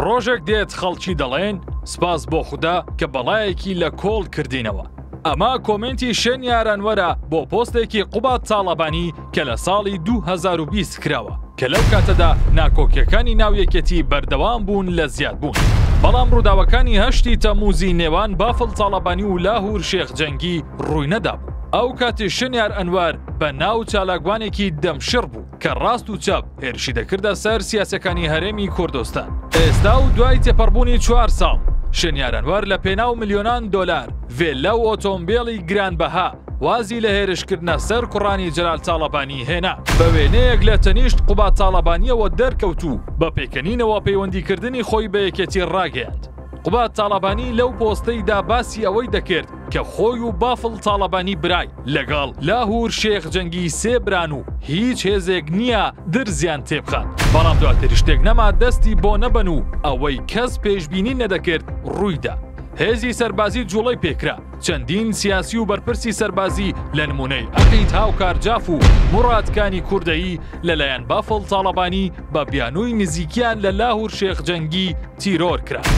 ڕۆژێک دێت خەڵکی دەڵێن سپاس بۆ خودا کە بەڵایەکی لە کۆڵ کردینەوە. ئەمە کۆمێنتی شێنیار ئەنوەرە بۆ پۆستێکی قوباد تاڵەبانی کە لە ساڵی 2020 کراوە کە لەو کاتەدا ناکۆکیەکانی ناو یەکێتی بەردەوام بوون لە زیادبوون. بەڵام ڕووداوەکانی هەشتی تەمموزی نێوان بافڵ تاڵەبانی و لاهور شێخ جەنگی ڕووی نەدابوو. ئەو کاتی شنیار ئەنوەر بە ناو چالاکوانێکی دەمشڕ بوو کە ڕاست و چەپ هێرشی دەکردە سەر سیاسەکانی هەرێمی کوردستان. ئێستا و دوای تێپەڕبوونی چوار ساڵ، شنیار ئەنوەر لە پێناو ملیۆنان دۆلار، ڤێللا و ئۆتۆمبێڵی گرانبەها وازی لە هێرشکردنە سەر کوڕانی جەلال تاڵەبانی هێنا. بە وێنەیەک لە تەنیشت قوباد تاڵەبانییەوە دەرکەوت و بە پێکەنینەوە پەیوەندیکردنی خۆی بە یەکێتی ڕاگەیاند. قوباد تاڵەبانی لەو پۆستەیدا باسی ئەوەی دەکرد کە خۆی و بافڵ تاڵەبانی برای لەگەڵ لاهور شێخ جەنگی سێ بران و هیچ هێزێک نییە درزیان تێبخات، بەڵام دواتر شتێک نەما دەستی بۆ نەبەن و ئەوەی کەس پێشبینی نەدەکرد ڕوویدا. هێزی سەربازی جوڵەی پێکرا، چەندین سیاسی و بەرپرسی سەربازی لە نمونەی عەقید هاوکار جاف و موراد کانی کوردەیی لەلایەن بافڵ تاڵەبانی بە بیانووی نزیکیان لە لاهور شێخ جەنگی تیرۆر کران.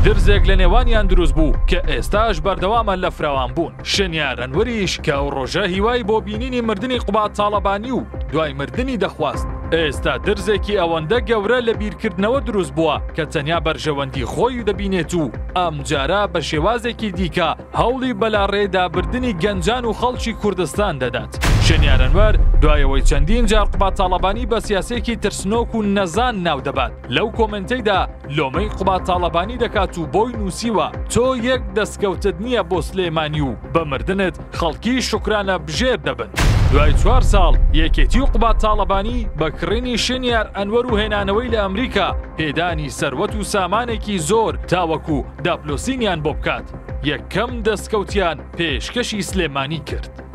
درزێک لە نێوانیان دروست بوو کە ئێستاش بەردەوامە لە فراوانبوون. شنیار ئەنوەریش کە ئەو ڕۆژە هیوای بۆ بینینی مردنی قوباد تاڵەبانی و دوای مردنی دەخواست، ئێستا درزێکی ئەوەندە گەورە لە بیرکردنەوە دروست بووە کە تەنیا بەرژەوەندی خۆی دەبینێت و ئەمجارە بە شێوازێکی دیکە هەوڵی بەلاڕێدابردنی گەنجان و خەڵکی کوردستان دەدات. شنیار ئەنوەر دوای ئەوەی چەندین جار قوباد تاڵەبانی بە سیاسییەکی ترسنۆک و نەزان ناودەبات، لەو کۆمێنتەیدا لۆمەی قوباد تاڵەبانی دەکات و بۆی نووسیوە، تۆ یەک دەستکەوتت نییە بۆ سلێمانی و بە مردنت خەڵکی شوکرانە بژێر دەبن. دوای چوار ساڵ یەکێتی و قوباد تاڵەبانی بە کڕینی شنیار ئەنوەر و هێنانەوەی لە ئەمریکا پێدانی سەروەت و سامانێکی زۆر تاوەکو داپلۆسینیان بۆ بکات، یەکەم دەستکەوتیان پێشکەشی سلێمانی کرد.